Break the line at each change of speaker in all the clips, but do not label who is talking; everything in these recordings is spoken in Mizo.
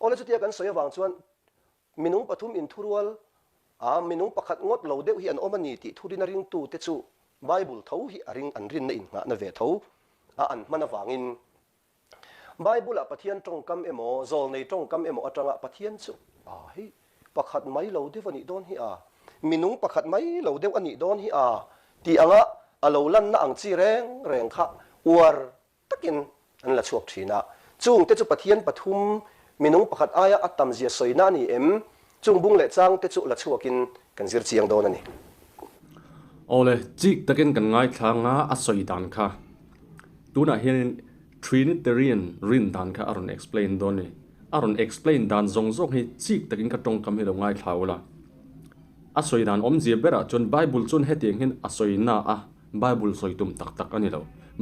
Awle chutia kan sawi avang chuan minung pathum inthurual a minung pakhat ngawt lo deuh hi an awm a ni tih thurina ringtute chu Bible tho hi a ring an rinna innghahna ve tho a an hman avangin Bible-ah Pathian tawngkam emaw, zawlnei tawngkam emaw atanga Pathian chu a hei pakhat mai lo deuh a nih dawn hi a, minung pakhat mai lo deuh a nih dawn hi a tih anga a lo lanna ang chi reng reng kha uar takin an la chhuak thin a. Chungte chu Pathian pathum minung pakhat aia a tamzia sawina a ni em? Chung bung leh changte chu la chhuakin kan zir chiang dawn a ni.
Awle, chik takin kan ngaithla anga a sawi dan kha. Tunah hianin Trinitarian rin dan kha a rawn explain dawn a ni. A rawn explain dan zawng zawng hi chik takin ka tawngkam hi lo ngaithla ula. A sawi dan awmzia berah chuan Bible chuan hetiang hian a sawi na a, Bible sawi tum tak tak a ni lo.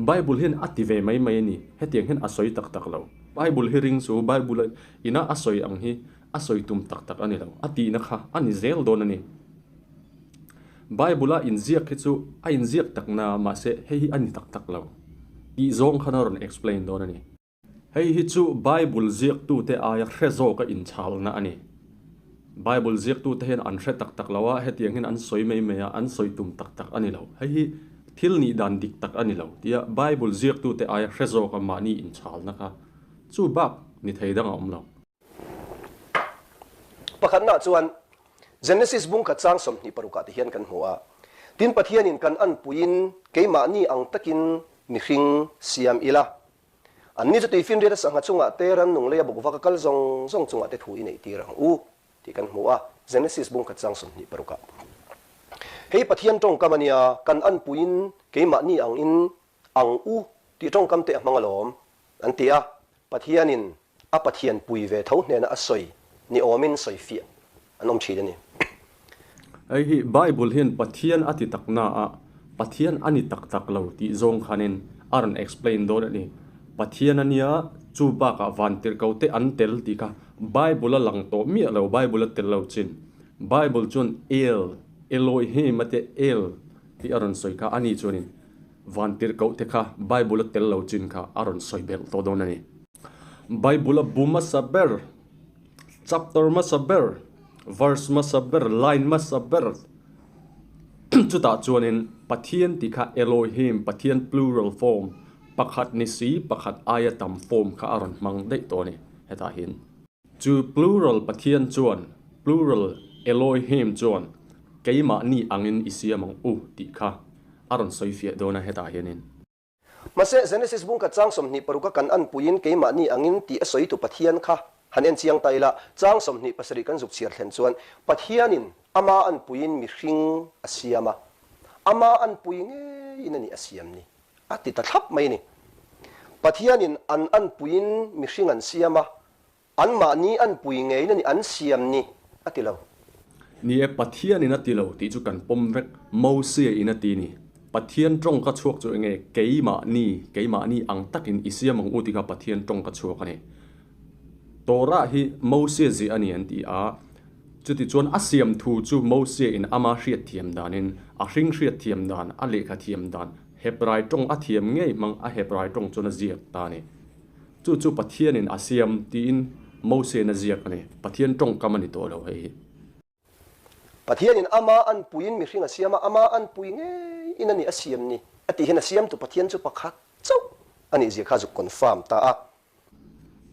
Bible hian a ti ve mai mai a ni, hetiang hian a sawi tak tak lo. Bible hi ring chu Bible ina a sawi ang hi a sawi tum tak tak a ni lo, a tihna kha a ni zel dawn a ni. Bible-a inziak hi chu a inziak tak na, mahse hei hi a ni tak tak lo tih zawng khan a rawn explain dawn a ni. Hei hi chu Bible ziaktute aia hre zawka inchhalna a ni. Bible ziaktute hian an hre tak tak lo a, hetiang hian an sawi mai mai a, an sawi tum tak tak a ni lo. Hei hi thil nih dan dik tak a ni lo tia Bible ziaktute aia hre zawka mahni inchhalna kha chu bak ni thei dang a awm lo.
Pakhatnaah chuan Genesis bung khat chang 26 ah te hian kan hmu a, Tin, Pathianin kan anpuiin keimahni ang takin mihring siam ila, anni chu tuifinriat a sangha chungah te, rannung leia buk vaka kal zawng zawng chungah te thu i neihtir ang u, tih kan hmu a, Genesis bung khat chang 26 ah. Hei Pathian tawngkam a nia, kan anpuiin keimahni angin ang u tih tawngkam te a hmang alawm, an ti a, Pathianin a Pathian pui ve tho hnena a sawi ni awmin sawi fiah an awm thin a ni.
Hei hi Bible hian Pathian a ti tak na a, Pathian a ni tak tak lo tih zawng khanin a rawn explain dawn a ni. Pathian a nia, chu bakah vantirhko te an tel tih kha Bible a lang tawh miah lo, Bible a tel lo chin. Bible chuan El, Elohim a tia El tih a rawn sawi kha a ni chuanin Vantirhkoh te kha Bible a tel lo chin kha a rawn sawi belh tawh dawn a ni. Bible a bu hmasa ber, chapter hmasa ber, verse hmasa ber, line hmasa ber chutah chuanin Pathian tih kha Elohim, Pathian plural form, pakhat ni si pakhat aia tam form kha a rawn hmang daih tawh a ni hetah hian. Chu plural Pathian chuan, plural Elohim chuan, keimahni angin i siam ang u tih kha a rawn sawi fiah dawn a hetah hianin.
Mahse, Genesis bung khat chang 26 a kan anpuiin keimahni angin tih a sawitu Pathian kha han en chiang ta ila, chang 27 kan zuk chhiar thlen chuan Pathianin ama anpuiin mihring a siam a, ama anpui ngeiin a ni a siam ni a ti ta thlap mai a ni. Pathianin an anpuiin mihring an siam a, Anmahni an pui ngei na ni an siam ni a ti lo.
Ni e, Pathianin a ti lo tih chu kan pawm vek. Mosia in a ti ni. Pathian tawng ka chhuak chu enge keimahni, keimahni ang takin i siam ang u tih kha Pathian tawng ka chhuak a ni. Torah hi Mosia ziah a ni an ti a, chutichuan a siam thu chu Mosia in ama hriatthiam danin, a hring hriatthiam dan, a lehkha thiam dan, Hebrai tawng a thiam ngei hmang a Hebrai tawng chuan a ziak ta a ni. Chu chu Pathianin a siam tiin Mose'n a ziak a ni. Pathian tawngkam a ni tawh lo hei hi.
Pathianin ama anpuiin mihring a siam a, ama anpui ngeiin a ni a siam ni a tih hian a siamtu Pathian chu pakhat chauh a nih zia kha a zuk confirm ta a.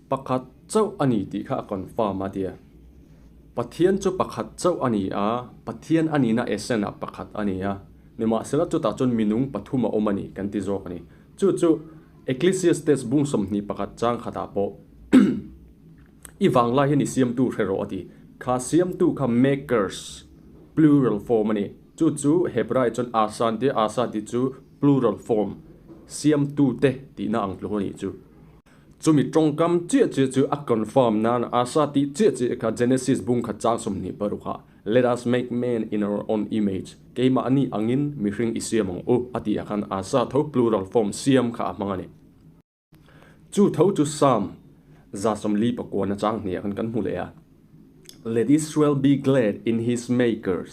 Pakhat chauh a ni tih kha a confirm a tia. Pathian chu pakhat chauh a ni a, Pathian a nihna essence ah pakhat a ni a. Nimahsela chutah chuan minung pathum a awm a ni kan ti zawk a ni. Chu chu Ecclesiastes bung 21 chang khatah pawh I vanglai hian i siamtu hre rawh a ti. Kha siamtu kha makers, plural form a ni. Chu chu Hebrai chuan asa an ti a, asa tih chu plural form, siamtute tihna ang tluk a nih chu. Chumi tawngkam chiah chiah chu a confirm nan asa tih chiah chiah kha Genesis bung khat chang 26 ah Let us make man in our own image, keimahni angin mihring i siam ang u, a tih ah khan Asa tho plural form siam kha a hmang a ni. Chu tho chu Psalm 149 na chang hnih ah khan kan hmu leh a, Let Israel be glad in his makers,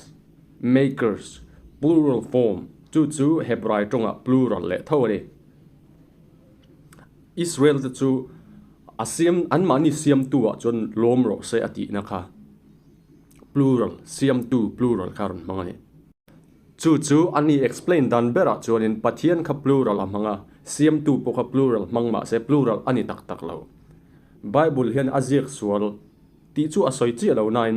makers, plural form, chu chu Hebrai tawngah plural leh tho a ni. Israel te chu. A siam, anmahni siamtu ah chuan lawm rawh se a tihna kha plural, siamtu plural kha a rawn hmang a ni. Chu chu a ni explain dan berah chuanin Pathian kha plural a hmang a, siamtu pawh kha plural hmang mah se plural a ni tak tak lo. Bible hian a ziak sual tih chu a sawi chiah lo nain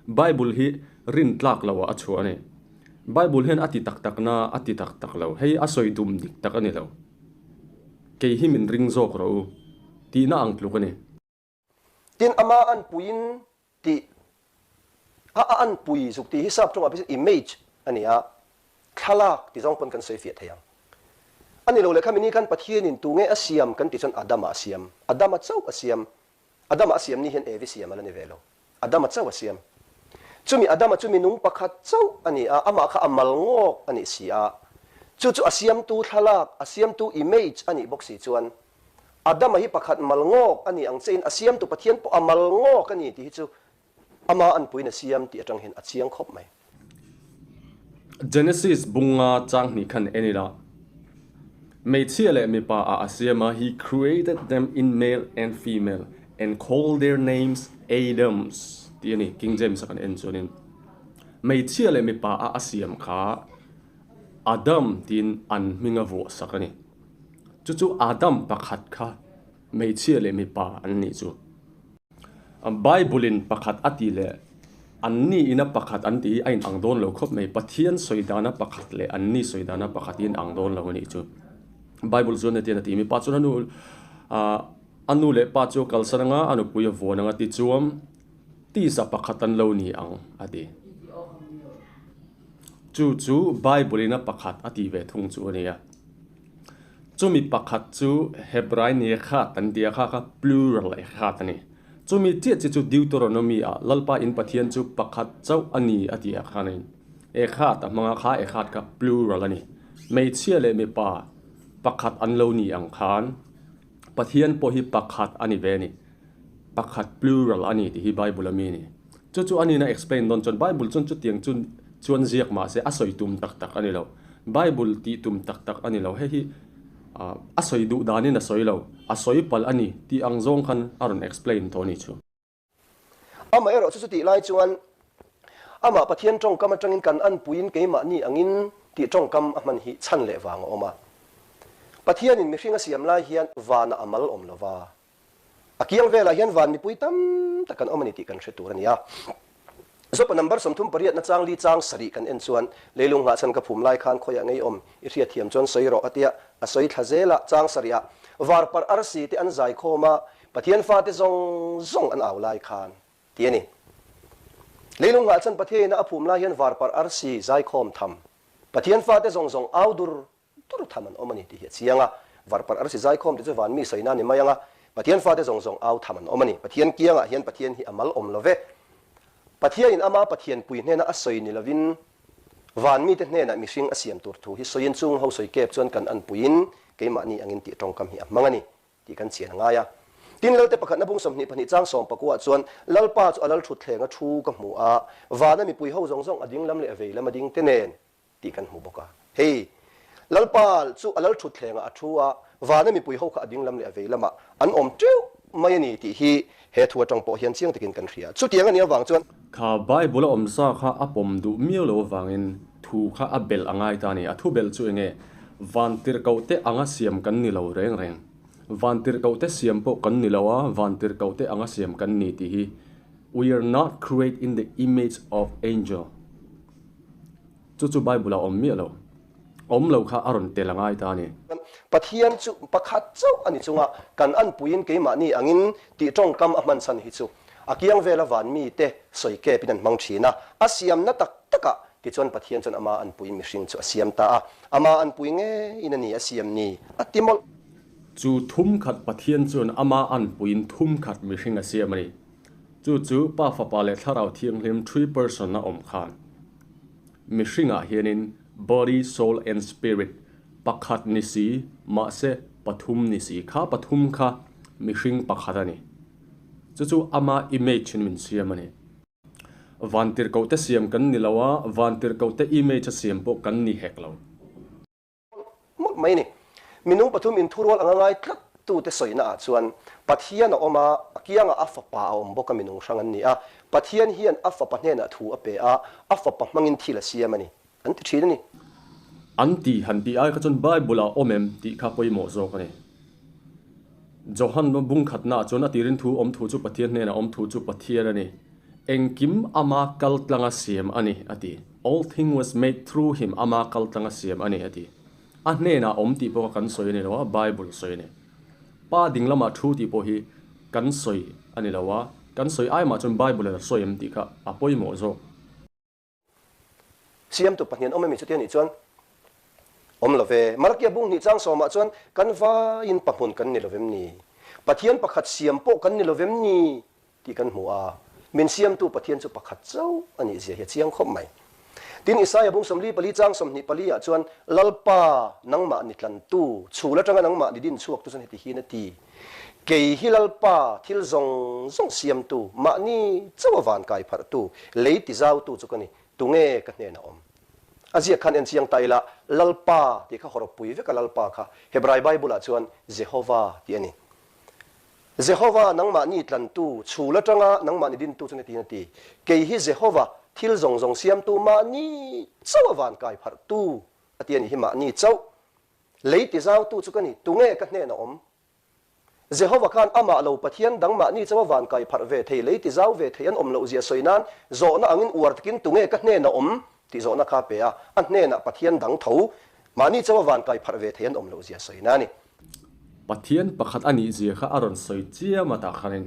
Bible hi rin tlak loah a chhuah a ni. Bible hian a ti tak tak na a ti tak tak lo, hei a sawi dum dik tak a ni lo. Kei hi min ring zawk rawh u tihna ang tluk a ni.
Tin, ama anpuiin tih a a anpui zuk tih hi sap tawngah phei chuan image a ni a, thlalak ti zawng pawn kan sawi fiah thei ang. A ni lo leh khami ni khan Pathianin tunge a siam kan tih chuan Adama a siam, Adama chauh a siam. Adama a siam ni hian Evi siam a la ni ve lo. Adama chauh a siam. Chumi Adama chu minung pakhat chauh a ni a, amah kha a mal ngawk a nih si a. Chu chu a siamtu thlalak, a siamtu image a nih bawk si chuan Adama hi pakhat mal ngawk a ni ang chein a siamtu Pathian pawh a mal ngawk a ni tih hi chu ama anpuiin a siam tih atang hian a chiang khawp mai.
Genesis bunga chang hnih khan en ila, Hmeichhia leh mipa ah a siam a, He created them in male and female and called their names Adams tih a ni, King James a kan en chuanin hmeichhia leh mipa ah a siam kha Adam tiin an hming a vuah sak a ni. Chu chu Adam pakhat kha hmeichhia leh mipa an nih chu. Bible-in pakhat a ti leh anni ina pakhat an tih hi a inang dawn lo khawp mai. Pathian sawi dana pakhat leh anni sawi dana pakhat hi inang dawn lo a nih chu. Bible chuan hetiang a ti, Mipa chuan a nu a nu leh pa chu a kalsan anga a nupui a vuan anga tichuan tisa pakhat an lo ni ang a ti. Chu chu Bible-in a pakhat a ti ve thung chu a nia. Chumi pakhat chu Hebrai ni khat an ti a, kha kha plural e khat a ni. Chumi chiah chi chu Deuteronomy ah Lalpa in Pathian chu pakhat chauh a ni a ti ah khanin e khat a hmang a, kha e khat kha plural a ni. Hmeichhia leh mipa pakhat an lo ni ang khan Pathian pawh hi pakhat a ni ve a ni. Pakhat plural a ni tih hi Bible a mi a ni. Chu chu a nihna explain dawn chuan Bible chuan chutiang chu chuan ziak mah se a sawi tum tak tak a ni lo. Bible tih tum tak tak a ni lo. Hei hi a sawi duh danin a sawi lo. A sawi palh a ni tih ang zawng khan a rawn explain tawh a ni chu.
Amaherawh chu chutih lai chuan amah Pathian tawngkam atangin kan anpuiin keimahni angin tih tawngkam a hman hi chhan leh vang a awm a. Pathianin mihring a siam lai hian vanah a mal awm lo va. A kiang velah hian van mipui tam tak an awm a ni tih kan hre tur a ni a. Zopa number 38 na chang li chang sarih kan en chuan leilung nghah chhan ka phum lai khan khawiah ngei awm i hriatthiam chuan sawi rawh a tia a sawi thla zel a, chang sarih ah varparh arsi te an zai khawm a, Pathian fate zawng zawng an au lai khan tih a ni. Leilung nghah chhan Pathiain a phum lai hian varparh arsi zai khawm tham Pathian fate zawng zawng au dur Tur tham an awm a ni tih hi a chiang a, varparh arsi zaikhawm te chu van mi sawina a ni mai ang a, Pathian fate zawng zawng au tham an awm a ni. Pathian kiangah hian Pathian hi a mal awm lo ve. Pathianin ama Pathianpui hnena a sawi ni lovin van mite hnenah mihring a siam tur thu hi sawiin chung ho sawi kep chuan kan anpuiin keimahni angin tih tawngkam hi a hmang a ni tih kan chian a ngai a. Tin, Lalte pakhatna bung 22 chang sawmpakuah chuan Lalpa chu a lal thutthleng a thu ka hmu a, vana mipui ho zawng zawng a ding lam leh a vei lam a ding te nen tih kan hmu bawk a. Hei, Lalpa chu a lal thutthlengah a thu a, vana mipui ho kha a ding lam leh a vei lamah an awm teuh mai a ni tih hi he thu atang pawh hian chiang takin kan hria. Chutiang a nih avang chuan.
Kha Bible a awm sa kha a pawm duh miau lo avangin thu kha a belh a ngai ta a ni. A thu belh chu enge? Vantirhkohte anga siam kan ni lo reng reng. Vantirhkohte siam pawh kan ni lo a, vantirhkohte anga siam kan ni tih hi We are not create in the image of angel. Chu chu Bible ah awm miah lo. Awm lo kha a rawn tel a ngai ta a ni.
Pathian chu pakhat chauh a ni chunga kan anpuiin keimahni angin tih tawngkam a hman chhan hi chu a kiang vela van mite sawi kepin an hmang thin a, a siamna tak takah tichuan Pathian chuan ama anpuiin mihring chu a siam ta a, ama anpui ngeiin a ni a siam ni a ti mawlh.
Chu thumkhat Pathian chuan ama anpuiin thumkhat mihring a siam a ni. Chu chu Pa Fapa leh Thlarau Thianghlim three person a awm khan. Mihringah hianin body, soul and spirit pakhat ni si, mahse pathum ni si. Kha pathum kha mihring pakhat a ni. Chu chu ama image in min siam a ni. Vantirhkohte siam kan ni lo a, vantirhkohte image a siam pawh kan ni hek lo.
Mawlh mai a ni. Minung pathum inthurual anga ngai tlat. tute sawina ah chuan Pathian a awm a, a kiangah a Fapa a awm bawk a minung hrang an ni a, Pathian hian a Fapa hnenah thu a pe a, a Fapa hmangin thil a siam a ni, an ti thin a ni.
An ti han tih ai kha chuan Bible ah awm em tih kha pawimawh zawk a ni. Johan bung khatnaah chuan a tirin thu awm thu chu Pathian hnenah awm thu chu Pathian a ni. Engkim ama kal tlanga siam a ni, a ti. All thing was made through him, ama kal tlanga siam a ni, a ti. A hnenah awm tih pawh kha kan sawi a ni lo a, Bible sawi a ni. Pa ding lamah thu tih pawh hi kan sawi a ni lo a, kan sawi ai mah chuan Bible in a sawi em tih kha a pawimawh zawk.
Siamtu pahnian awm emi chuti anih chuan awm lo ve. Malakia bung hnih chang sawmah chuan kan vaiin pahmun kan ni lo vem ni? Pathian pakhat siam pawh kan ni lo vem ni? tih kan hmu a. Min siamtu Pathian chu pakhat chauh a nih zia hi a chiang khawp mai. Tin, Isaia bung 44 chang 24 ah chuan Lalpa nangmah ni tlantu, chhul atanga nangmah ni din chhuaktu chuan heti hian a ti, Kei hi Lalpa thil zawng zawng siamtu, mahni chauh a van kai pharhtu, lei tizautu chu ka ni, tunge ka hnenah awm? A ziak khan en chiang ta ila, Lalpa tih kha hawrawppui vek a Lalpa kha Hebrai Bible-ah chuan Jehovah tih a ni. Jehovah nangmahni tlantu, chhul atanga nangmahni dintu chu ni tiin a ti. Kei hi Jehovah, thil zawng zawng siamtu, mahni chauh a van kai pharhtu a ti a nih hi, mahni chauh. Lei tizautu chu ka ni, tunge ka hnenah awm? Jehovah khan amah lo Pathian dang mahni chauh a van kai pharh ve thei, lei tizau ve thei an awm loh zia sawi nan zawhna angin uar takin tunge ka hnenah awm tih zawhna kha a pe a, a hnenah Pathian dang tho mahni chauh a van kai pharh ve thei an awm loh zia sawi na a ni.
Pathian pakhat a nih zia kha a rawn sawi chiam a tah khanin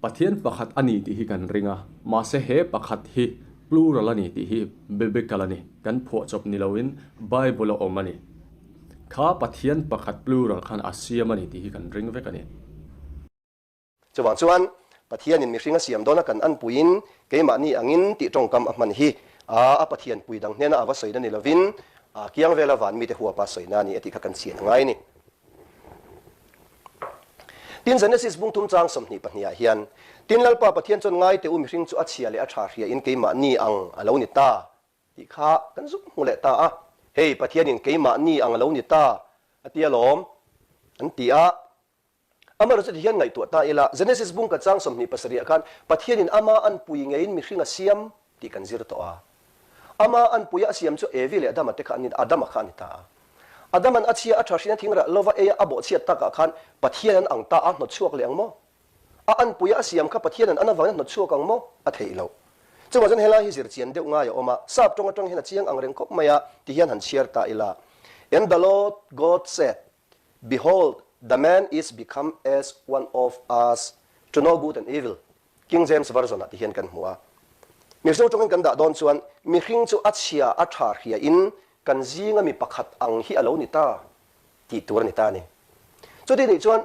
Pathian pakhat a ni tih hi kan ring a, mahse he pakhat hi plural a ni tih hi biblical a ni, kan phuahchawp ni loin Bible a awm a ni. Kha Pathian pakhat plural khan a siam a ni tih hi kan ring vek a ni.
Chuvang chuan Pathianin mihring a siam dawna kan anpuiin keimahni angin tih tawngkam a hman hi a a Pathian pui dang hnena a va sawina ni lovin a kiang vela van mite huapa sawina a ni a tih kha kan chian a ngai a ni. Tin, Genesis bung thum chang 22 ah hian, Tin, Lalpa Pathian chuan ngai teh u mihring chu a chhia leh a tha hriain keimahni ang a lo ni ta tih kha kan zuk hmu leh ta a. Hei, Pathianin keimahni ang a lo ni ta a ti alawm an ti a. Amaherawhchu ti hian ngaihtuah ta ila, Genesis bung ka chang 27 ah khan Pathianin ama anpui ngeiin mihring a siam tih kan zir tawh a. Ama anpuia a siam chu Evi leh Adama te kha an ni, Adama kha a ni ta a. Adaman a chhia a tha hrin a thing rah lova ei a a bawhchhiat takah khan Pathian an ang ta a hnawt chhuak leh ang maw? A anpuia a siam kha Pathian an an avangin a hnawt chhuak ang maw? A theih loh. Chuvang chuan helai hi zir chian deuh ngai a awm a, sap tawng atang hian a chiang ang reng khawp mai a, ti hian han chhiar ta ila. And the Lord God said, Behold, the man is become as one of us to know good and evil, King James Version ah ti hian kan hmu a. Mizo tawngin kan dah dawn chuan mihring chu a chhia a tha hria in kan zinga mi pakhat ang hi a lo ni ta tih tur a ni ta a ni. Chuti nih chuan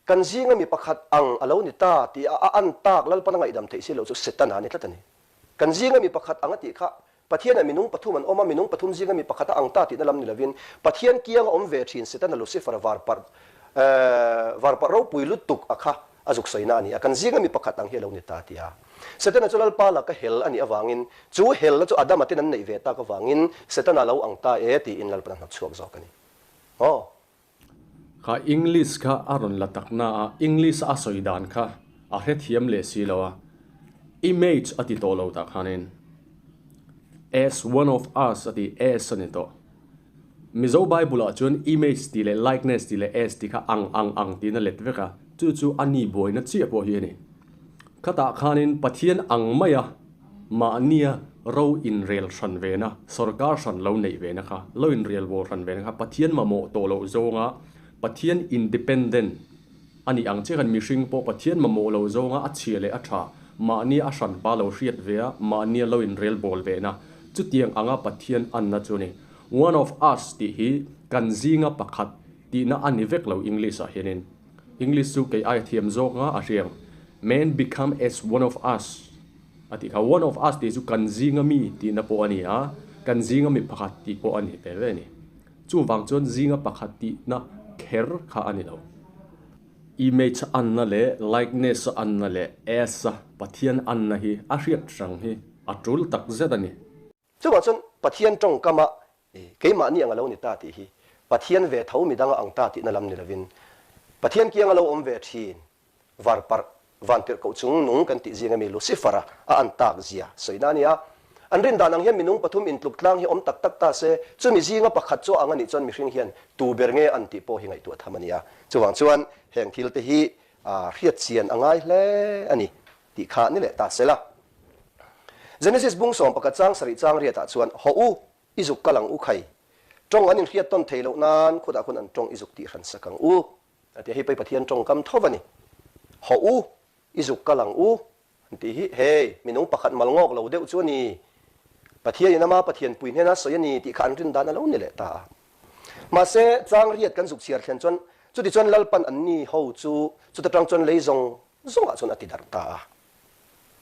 kan zinga mi pakhat ang a lo ni ta tih a a an tak Lalpan a ngaihdam theih si loh chu Setana a ni tlat a ni. Kan zinga mi pakhat ang a tih kha Pathianah minung pathum an awm a, minung pathum zinga mi pakhat a ang ta tihna lam ni lovin, Pathian kianga awm ve thin Setana Lucifer varparh varparh ropui lutuk a kha a zuk sawina a ni a, kan zinga mi pakhat ang hi a lo ni ta ti a. Setana chu Lalpa laka hel a nih avangin, chu helna chu Adama ten an neih ve tak avangin Setana a lo ang ta e tiin Lalpan a hnawt chhuak zawk a ni. Aw.
Kha English kha a rawn la tak na a, English a sawi dan kha a hrethiam leh si lo a, image a ti tawh lo tah khanin as one of us a ti, as a ni tawh. Mizo Bible ah chuan image tih leh likeness tih leh as tih kha ang ang ang tiin a let vek a, chu chu a ni buaina chiah pawh hi a ni. Khatah khanin Pathian ang maia Mahnia ro inrel hran vena, sorkar hran lo neih vena kha, lo inrel bawl hran vena kha Pathian mamawh tawh loh zawnga Pathian independent a nih ang chiah khan mihring pawh Pathian mamawh loh zawnga a chhia leh a tha mahnia a hran pa lo hriat ve a, mahnia lo inrel bawl vena chutiang anga Pathian anna chu a ni. One of us tih hi kan zinga pakhat tihna a ni vek lo English ah hianin. English chu kei aia thiam zawk nga a hriang. Man become as one of us a tih kha. One of us tih chu kan zinga mi tihna pawh a ni a, kan zinga mi pakhat tih pawh a ni ve ve a ni. Chuvang chuan zinga pakhat tihna kher kha a ni lo. Image anna leh likeness anna leh as a Pathian anna hi a hriat hrang hi a tul tak zet a ni.
Chuvang chuan Pathian tawngkama keimahni ang a lo ni ta tih hi Pathian ve tho midanga ang ta tihna lam ni lovin. Pathian kianga lo awm ve thin Varparh Vantirhkoh chung nung kan tih zing ami Lucifer-a a an tak zia sawina a ni a. An rin dan ang hian minung pathum intluk tlang hi awm tak tak ta se, chumi zinga pakhat chu a ang a nih chuan mihring hian tu ber nge an tih pawh hi ngaihtuah tham a ni a. Chuvang chuan heng thil te hi hriat chian a ngai hle a ni tih kha ni leh ta se la. Genesis bung 11 chang sarih chang riatah chuan, Hawh u, i zuk kal ang u khai. Tawng an inhriat tawn thei loh nan khutah khawn an tawng i zuk tih hran sak ang u. A ti a, hei pawh hi Pathian tawngkam tho a ni. Hawh u, i zuk kal ang u, an tih hi, hei, minung pakhat mal ngawk lo deuh chu a ni. Pathianin ama Pathianpui hnena sawi a ni tih kha an rin dan a lo ni leh ta a. Mahse, chang riat kan zuk chhiar thlen chuan, chuti chuan Lalpan anni ho chu chuta tang chuan lei zawng zawngah chuan a ti darh ta a,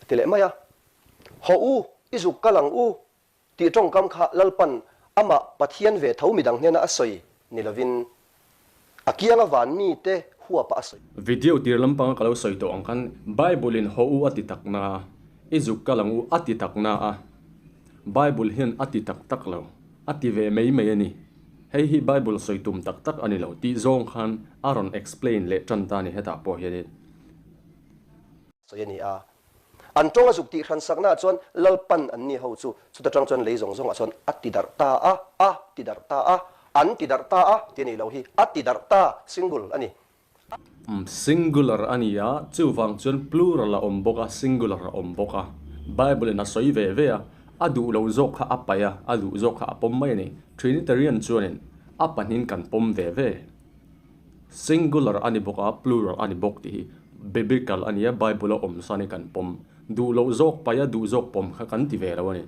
a ti leh mai a. Hawh u, i zuk kal ang u, Tih tawngkam kha Lalpan amah Pathian ve tho midang hnena a sawi ni lovin a kianga van mite huapa a sawi.
Video tir lampanga ka lo sawi tawh ang khan Bible in haw u a ti tak na a, i zuk kal ang u a ti tak na a, Bible hian a ti tak tak lo, a ti ve mai mai a ni. Hei hi Bible sawi tum tak tak a ni lo tih zawng khan a rawn explain leh tan ta a ni hetah pawh hianin.
Sawi a ni a. An tawng a zuk tih hran saknaah chuan Lalpan anni ho chu chuta tang chuan lei zawng zawngah chuan a ti darh ta a, a ti darh ta a, an ti darh ta a tih a nih loh hi, a ti darh ta, single a ni.
Umm, singular a ni a, chuvang chuan plural a awm bawk a, singular a awm bawk a. Bible in a sawi ve ve a, a duh lo zawk kha a paih a, a duh zawk kha a pawm mai a ni. Trinitarian chuanin a pahnihin kan pawm ve ve. Singular a ni bawk a, plural a ni bawk tih hi biblical a nia, Bible a awm sa ni kan pawm. Duh loh zawk paih a, duh zawk pawm kha kan ti ve lo a ni.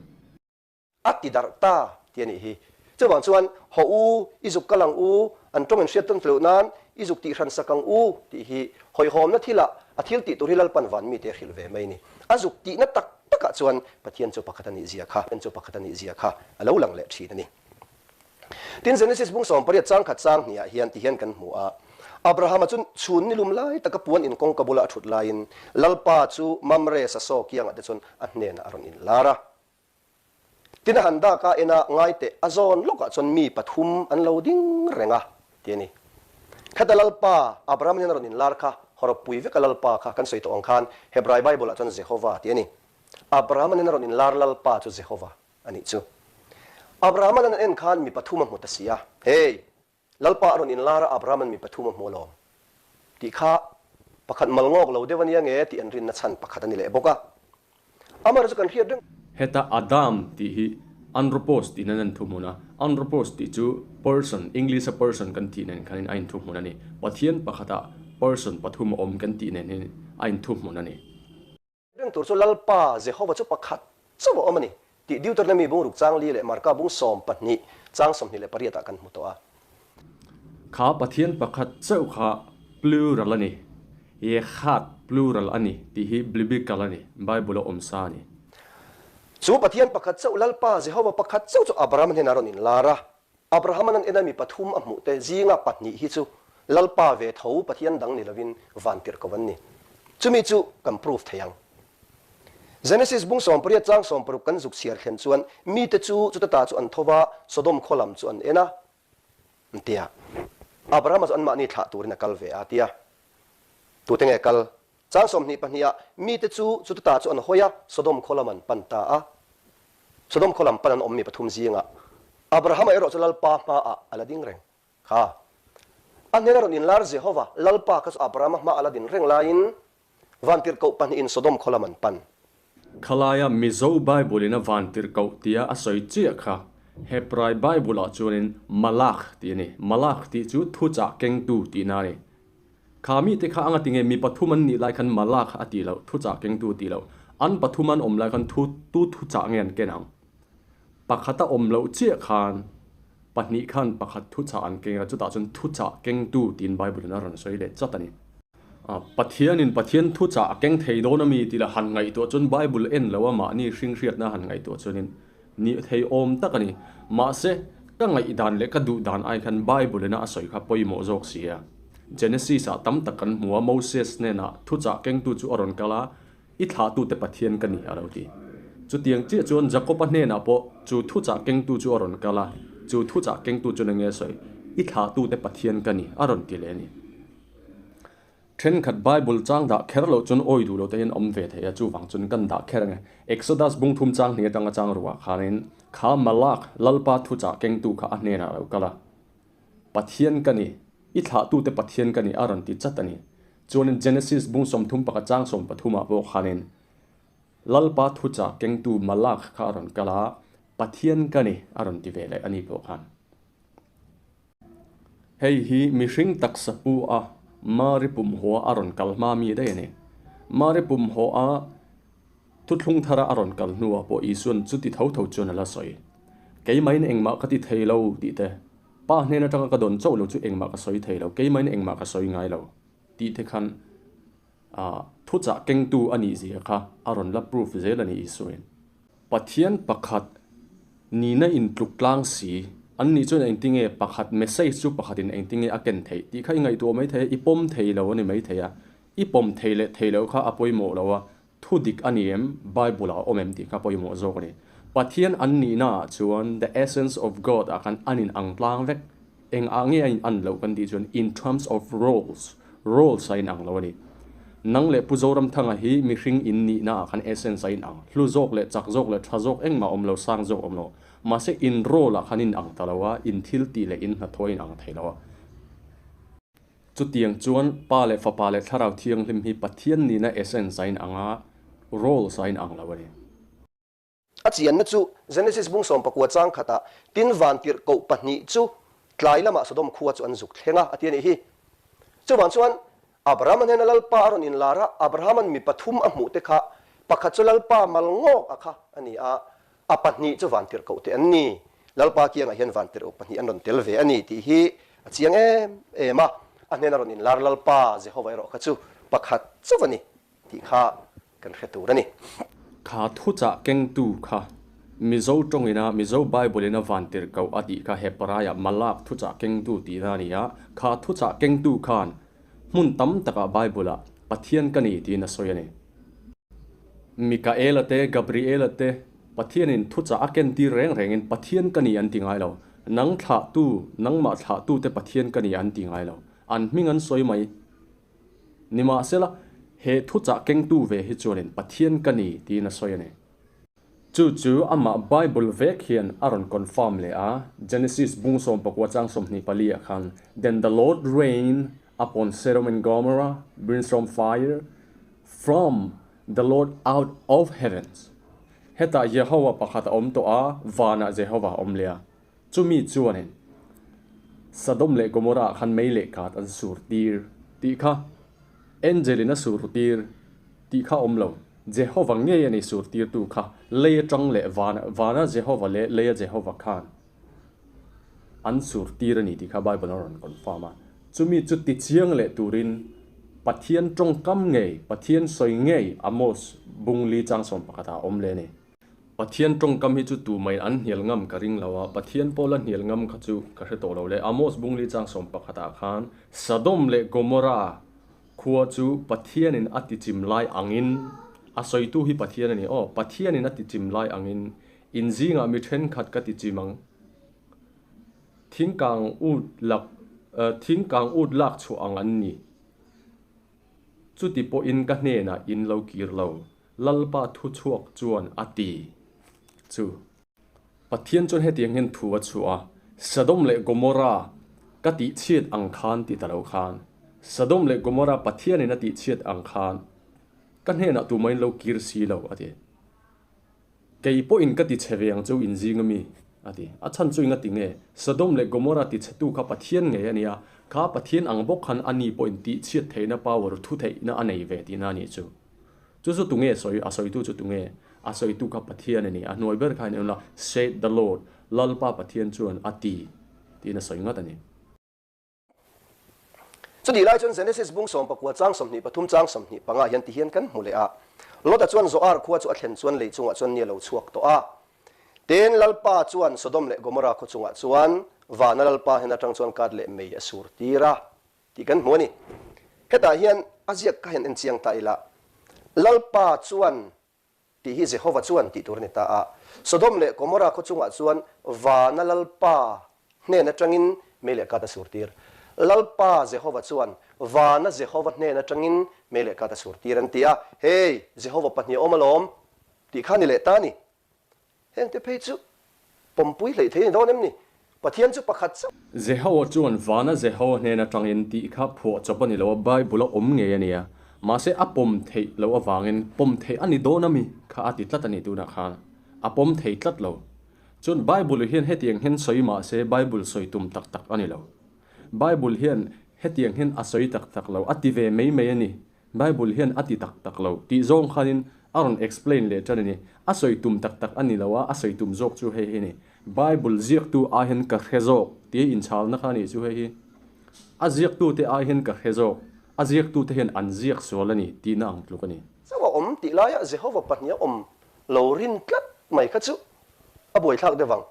A ti darh ta tih a nih hi. Chuvang chuan, Haw u, i zuk kal ang u, an tawng in hriat tawn felh nan i zuk tih hran sak ang u tih hi hawihhawmna thilah a thil tih tur hi Lalpan van mite a hrilh ve mai a ni. A zuk tihna tak takah chuan Pathian chu pakhat a nih zia kha, Pathian chu pakhat a nih zia kha a lo lang leh thin a ni. Tin, Genesis bung 18 chang khat chang hniah hian ti hian kan hmu a, Abrahama chu chhun ni lum lai taka puan in kawngka bula a thut laiin Lalpa chu Mamre sasaw kiangah te chuan a hnenah a rawn inlar a. Tin, a han dak a, en a, ngai teh, a zawn lawkah chuan mi pathum an lo ding reng a, ti a ni. Khata Lalpa, Abraham hian a rawn inlar kha, hawrawppui veka Lalpa kha kan sawi tawh ang khan Hebrai Bible-ah chuan Jehovah ti a ni. Abraham hian a rawn inlar Lalpa chu Jehovah. A nih chu. Abraham-an an en khan mi pathum a hmu ta si a. Hey! Lalpa a rawn inlar a, Abraham-an mi pathum a hmu alawm. Tih kha pakhat mal ngawk lo deuh a nia nge tih an rinna chhan pakhat a ni leh bawk a. Amaherawhchu kan hriat reng.
Heta Adam tih hi anthropos tih nan an thuhmun a. Anthropos tih chu person, English-a person kan tih nen khanin a inthuhmun a ni. Pathian pakhatah person pathum a awm kan tih nen hian a inthuhmun a ni.
Reng tur chu Lalpa Jehova chu pakhat chauh a awm a ni tih Deuteronomy bung ruk chang li leh Marka bung 12 chang 28 ah kan hmu tawh a.
Kha Pathian pakhat chauh kha plural a ni, Yechad plural a ni tih hi blibical a ni, Bible a awm sa a ni.
Chu Pathian pakhat chauh Lalpa Jehova pakhat chauh chu Abraham hnenah a rawn inlar a, Abraham-an an ena mi pathum a hmuh te zinga pahnih hi chu Lalpa ve tho Pathian dang ni lovin van tirh ko an ni. Chumi chu kan proof thei ang. Genesis bung 18 chang 60 kan zuk chhiar thlen chuan mite chu chuta ta chu an tho va, Sodom khaw lam chu an en a, an ti a. Abraham-a chu anmahni thlah turin a kal ve a, a ti a. Tute nge kal? Chang 22 ah mite chu chuta ta chu an hawi a, Sodom khaw lam an pan ta a. Sodom khaw lam pan an awm mi pathum zingah Abrahama erawh chu Lalpa hmaah a la ding reng kha. A hnena rawn inlar Jehova, Lalpa kha chu Abrahama hmaah a la din reng laiin vantirhkoh pahnihin Sodom khaw lam an pan.
Khalaia Mizo Bible-in a vantirhkoh tia a sawi chiah kha Hebrai Bible-ah chuanin Malach tih a ni. Malach tih chu thuchah kengtu tihna a ni. Kha mite kha anga tinge mi pathum an nih lai khan Malach a tih loh, thuchah kengtu a tih loh. An pathum an awm lai khan thu tu thuchah nge an ken ang? Pakhat a awm loh chiah khan pahnih khan pakhat thuchah an keng a, chutah chuan thuchah kengtu tiin Bible in a rawn sawi leh chat a ni. Pathianin Pathian thuchah a keng thei dawn a mi tih lah han ngaihtuah chuan Bible en lo a mahni hring hriatna han ngaihtuah chuanin Nih thei awm tak a ni. Mahse, ka ngaihdan leh ka duhdan ai khan Bible ina a sawi kha pawimawh zawk si a. Genesis-ah tam tak kan hmu a, Moses hnenah thuchah kengtu chu a rawn kal a, I thlahtute Pathian ka ni, a lo ti. Chutiang chiah chuan Jakob-a hnenah pawh chu thuchah kengtu chu a rawn kal a, chu thuchah kengtu chuan eng nge a sawi? I thlahtute Pathian ka ni, a rawn ti leh a ni. Thenkhat Bible chang dah kher loh chuan awi duh loh te hian awm ve thei a, chuvang chuan kan dah kher ang e. Exodus bung thum chang hnih atanga chang ruah khanin kha Malak, Lalpa thuchah kengtu kha a hnenah a lo kal a. Pathian ka ni, i thlahtute Pathian ka ni a rawn ti chat a ni. Chuanin Genesis bung 30 pakhat chang 13 ah pawh khanin Lalpa thuchah kengtu Malak kha a rawn kal a, Pathian ka ni a rawn ti ve leh a ni pawh khan. Hei hi mihring taksa pu a Mari pumhaw a rawn kal hma mi daih a ni. Mari pumhaw a thuthlung thara a rawn kal hnuah pawh Isuan chuti tho tho chuan a la sawi. Keimahin engmah ka ti thei lo tih te, Pa hnen atanga ka dawn chauh lo chu engmah ka sawi thei lo, keimahin engmah ka sawi ngai lo tih te khan thuchah kengtu a nih zia kha a rawn la proof zel a ni Isuain. Pathian pakhat nihna intluk tlang si, an nih chuan engtinge pakhat message chu pakhatin engtinge a ken theih tih kha i ngaihtuah mai thei a, i pawm thei lo a ni mai thei a, i pawm thei leh thei loh kha a pawimawh lo a, thu dik a ni em, Bible ah a awm em tih kha pawimawh zawk a ni. Pathian an nihna ah chuan the essence of God ah khan an in ang tlang vek, Eng ah nge a in an loh kan tih chuan in terms of roles, roles a in ang lo a ni. Nang leh Pu Zoramthanga hi mihring in nihna ah khan essence a in ang, hlu zawk leh chak zawk leh tha zawk engmah awm lo, sang zawk awm lo. Mahse in role ah khan in ang ta lo a, in thil tih leh in hnathawh a in ang thei lo a. Chutiang chuan Pa leh Fapa leh Thlarau Thianghlim hi Pathian nihna essence a in ang a, roles a in ang lo a ni.
A chianna chu Genesis bung 19 chang khatah tin vantirhkoh pahnih chu tlai lamah Sodom khua chu an zuk thleng a, a ti a nih hi. Chuvang chuan Abrahama hnena Lalpa a rawn inlar a, Abrahama'n mi pathum a hmuh te kha pakhat chu Lalpa mal ngawk a kha a ni a, a pahnih chu vantirhkoh te an ni. Lalpa kiangah hian vantirhkoh pahnih an rawn tel ve a ni tih hi a chiang em em a, a hnena rawn inlar Lalpa Jehova erawh kha chu pakhat chauh a ni. Tih kha kan hre tur a ni.
Kha thuchah kengtu kha Mizo tawngina Mizo Bible-in a vantirhkoh a tih kha Hebraiah Malak thuchah kengtu tihna a ni a, kha thuchah kengtu khan hmun tam takah Bible-ah Pathian ka ni tiin a sawi a ni. Mikaela te, Gabriela te Pathianin thuchah a kentir reng rengin Pathian ka ni an ti ngai lo. Nang thlahtu, nangmah thlahtute Pathian ka ni an ti ngai lo. An hming an sawi mai. Nimahsela, he thuchah kengtu ve hi chuanin Pathian ka ni tiin a sawi a ni. Chu chu amah Bible vek hian a rawn confirm leh a, Genesis bung 14 chang 24 ah khan, Then the Lord rained upon Sodom and Gomorrah brimstone fire from the Lord out of heavens. Hetah Jehovah pakhat a awm tawh a, vanah Jehovah a awm leh a. Chumi chuanin Sodom leh Gomorrah ah khan mei leh kat an sur tir tih kha Angel in a sur tir tih kha awm lo. Jehovah ngei a ni sur tirtu kha lei atang leh van vana Jehovah leh leia Jehovah khan an sur tir a ni tih kha Bible a rawn confirm a. Chumi chu tichiang leh turin Pathian tawngkam ngei, Pathian sawi ngei Amos bung li chang 11 ah a awm leh a ni. Pathian tawngkam hi chu tumai an hnial ngam ka ring lo a, Pathian pawh la hnial ngam kha chu ka hre tawh lo le. Amos Bungli chang 11 ah khan Sodom leh Gomorrah khua chu Pathianin a tichim lai angin, a sawitu hi Pathian a ni aw, Pathianin a tichim lai angin in zingah mi thenkhat ka tichim ang. Thingkang ut lak, thingkang ut lak chhuah ang an ni. Chuti pawhin ka hnenah in lo kir lo. Lalpa thu chhuak chuan a ti chu. Pathian chuan hetiang hian thu a chhuah a, Sodom leh Gomorrah ka tihchhiat ang khan ti ta lo khan, Sodom leh Gomorrah Pathianin a tihchhiat ang khan ka hnenah tumahin lo kir si lo, a ti. Kei pawhin ka tichhe ve ang chu inzing ami, a ti. A chhan chu enga ti nge? Sodom leh Gomorrah tichhetu kha Pathian ngei a nia, kha Pathian ang bawk khan ani pawhin tihchhiat theihna power thu theihna a nei ve tihna a nih chu. Chu chu tunge sawi? A sawitu chu tunge? A sawitu kha Pathian a ni. A hnuai ber kha in la, Said the Lord, Lalpa Pathian chuan a ti, tiin a sawi ngat a ni.
Chutih lai chuan Genesis bung 19 chang 23 chang 25 hian ti hian kan hmu leh a. Lota chuan Zoar khua chu a thlen chuan lei chungah chuan ni a lo chhuak tawh a. Tin, Lalpa chuan Sodom leh Gomorrah khaw chungah chuan vana Lalpa hnen atang chuan kat leh mei a sur tir a. Tih kan hmu a ni. Hetah hian a ziak kha hian en chiang ta ila, Lalpa chuan tih hi Jehova chuan tih tur a ni ta a. Sodom leh Gomorrah khaw chungah chuan vana Lalpa hnen atangin mei leh kat a sur tir. Lalpa Jehova chuan vana Jehova hnen atangin mei leh kat a surtir an ti a, Hei, Jehova pahnih a awm alawm, tih kha a ni leh ta a ni. Hengte phei chu pawmpui hleih thei a ni dawn em ni? Pathian chu pakhat chauh.
Jehoa chuan vana Jehoa hnen atangin tih kha phuah chawp a ni lo a, Bible a awm ngei a nia. Mahse a pawm theih loh avangin pawm theih a ni dawn ami kha a ti tlat a ni tunah khan. A pawm thei tlat lo. Chuan Bible hian hetiang hian sawi mahse Bible sawi tum tak tak a ni lo. Bible hian hetiang hian a sawi tak tak lo, a ti ve mai mai a ni. Bible hian a ti tak tak lo tih zawng khanin a rawn explain leh tan a ni. A sawi tum tak tak a ni lo a, a sawi tum zawk chu hei hi a ni. Bible ziaktu ai hian ka hre zawk tia inchhalna kha a nih chu hei hi. A ziaktute ai hian ka hre zawk, a ziaktute hian an ziak sual a ni tihna ang tluk a ni.
Chauh a awm tih laia Jehova pahnih a awm lo rin tlat mai kha chu A buaithlak deuh vang.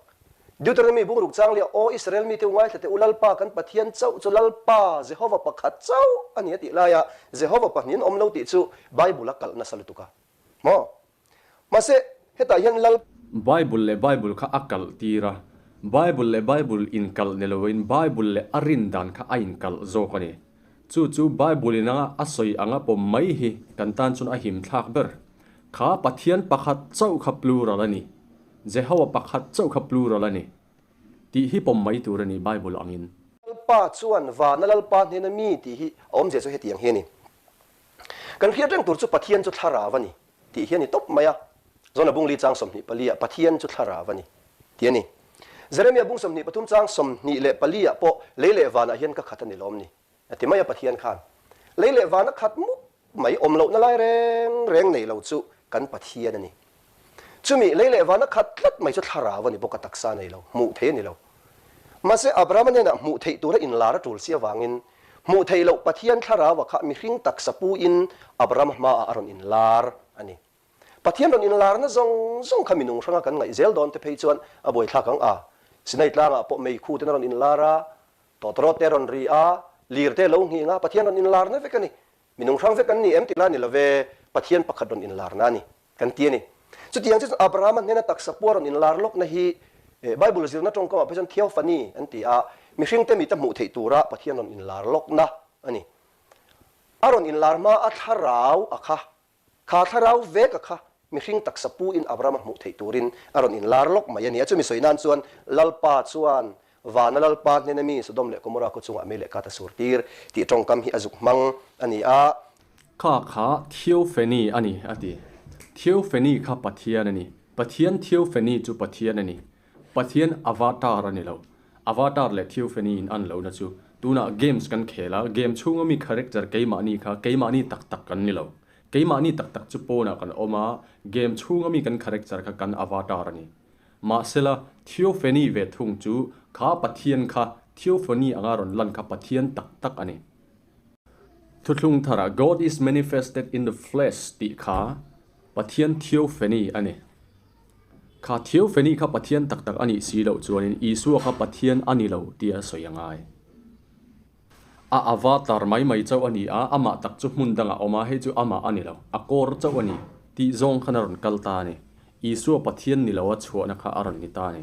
Deuteronomy bungruk chang leh Aw Israel mite u ngaithla teh u Lalpa kan Pathian chauh chu Lalpa Jehova pakhat chauh a ni a tih laia Jehova pahnihin awm lo tih chu Bible a kalh nasa lutuk a maw? Mahse hetah hian Lal.
Bible leh Bible kha a kalh tir a, Bible leh Bible inkalh ni loin Bible leh a rin dan kha a inkalh zawk a ni. Chu chu Bible in anga a sawi anga pawm mai hi kan tan chuan a him thlak ber. Kha Pathian pakhat chauh kha plural a ni. Jehowa pakhat chauh kha plural a ni. Tih hi pawm mai tur a ni Bible angin.
Lalpa chuan vana Lalpa hnena mi tih hi a awmzia chu hetiang hi a ni. Kan hriat reng tur chu Pathian chu thlarau a ni tih hi a ni tawp mai a. Zona bung li chang 24 ah Pathian chu thlarau a ni tih a ni. Jeremia bung 23 chang 24 ah pawh lei leh vanah hian ka khat a ni lawm ni. A ti mai a Pathian khan lei leh vana khat mup mai awm lohna lai reng reng nei lo chu kan Pathian a ni. Chumi lei leh vana khat tlat mai chu thlarau a ni bawk a taksa nei lo, hmuh theih a ni lo. Mahse Abrahama hnenah hmuh theih tura inlar a tul si avangin hmuh theih loh Pathian thlarau a kha mihring taksa puin Abrahama hmaah a rawn inlar a ni. Pathian rawn inlarna zawng zawng kha minung hranga kan ngaih zel dawn te phei chuan a buaithlak ang a. Sinai tlangah pawh meikhu ten a rawn inlar a, Tawtawrawt te a rawn ri a, lir te a lo nghing a, Pathian rawn inlarna vek a ni. Minung hrang vek an ni em ti la ni lo ve, Pathian pakhat rawn inlarna a ni, kan ti a ni. Chutiang chu Abrahama hnena taksa pua rawn inlar lawkna hi Bible zirna tawngkamah phei chuan theophany an ti a, mihringte mita hmuh theih tura Pathian rawn inlar lawkna a ni. A rawn inlar hma a thlarau a kha Kha thlarau vek a kha mihring taksa pu in Abraham a hmuh theih turin a rawn inlar lawk mai a ni a. Chumi sawi nan chuan Lalpa chuan vana Lalpa hnena mi Sodom leh Gomorrah khaw chungah mei leh kat a sur tir tih tawngkam hi a zuk hmang a ni a.
Kha kha Theophany a ni a ti. Theophany kha Pathian a ni. Pathian Theophany chu Pathian a ni. Pathian avatar a ni lo. Avatar leh Theophany in an lohna chu tunah games kan khel a, game chhunga mi character keimahni kha keimahni tak tak kan ni lo. Keimahni tak tak chu pawnah kan awm a, game chhunga mi kan character kha kan avatar a ni. Mahsela, Theophany ve thung chu kha Pathian kha Theophany anga rawn lan kha Pathian tak tak a ni. Thuthlung tharah God is manifested in the flesh tih kha Pathian Theophany a ni. Kha Theophany kha Pathian tak tak a nih si loh chuanin Isua kha Pathian a ni lo tia sawi a ngai. A avatar mai mai chauh a ni a, amah tak chu hmun dangah a awm a, hei chu amah a ni lo, a kawr chauh a ni tih zawng khan a rawn kal ta a ni. Isua Pathian ni loa chhuahna kha a rawn ni ta a ni.